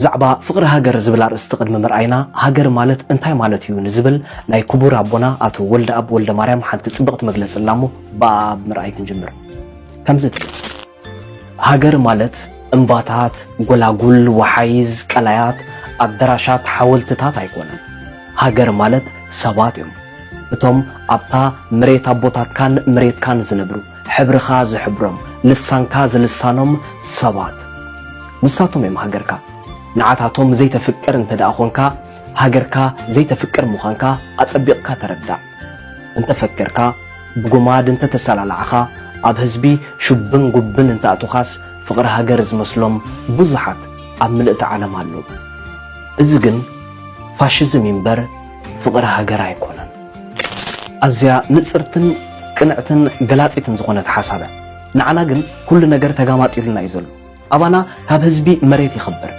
ብዛዕባ ፍቕሪ ሃገር ዝብል ኣርእስቲ ቅድሚ ምርኣይና፣ ሃገር ማለት እንታይ ማለት እዩ ንዝብል ናይ ክቡር ኣቦና ኣቶ ወልደኣብ ወልደማርያም ሓንቲ ጽብቕቲ መግለጺ ኣላ እሞ ብኣኣ ብምርኣይ ክንጅምር። ከምዚ ትብል፣ ሃገር ማለት እምባታት፣ ጎላጉል፣ ወሓይዝ፣ ቀላያት፣ ኣዳራሻት፣ ሓወልትታት ኣይኮነን። ሃገር ማለት ሰባት እዮም። እቶም ኣብታ መሬት ኣቦታትካን መሬትካን ዝነብሩ፣ ሕብርኻ ዝሕብሮም፣ ልሳንካ ዝልሳኖም ሰባት። ንሳቶም እዮም ሃገርካ። ንዓታቶም ዘይተፍቅር እንተ ደኣ ኾንካ፣ ሃገርካ ዘይተፍቅር ምዃንካ ኣጸቢቕካ ተረዳእ። እንተ ፈከርካ፣ ብጉማድ እንተ ተሰላላዕኻ፣ ኣብ ህዝቢ ሹብን ጉብን እንተ ኣቶኻስ፣ ፍቕሪ ሃገር ዝመስሎም ብዙሓት ኣብ ምልእቲ ዓለም ኣለዉ። እዚ ግን ፋሽዝም እዩ እምበር ፍቕሪ ሃገር ኣይኮነን። ኣዝያ ንጽርትን ቅንዕትን ገላጺትን ዝኾነት ሓሳብ እያ። ንዓና ግን ኩሉ ነገር ተጋማጢሉና እዩ ዘሎ። ኣባና ካብ ህዝቢ መሬት ይኸብር፣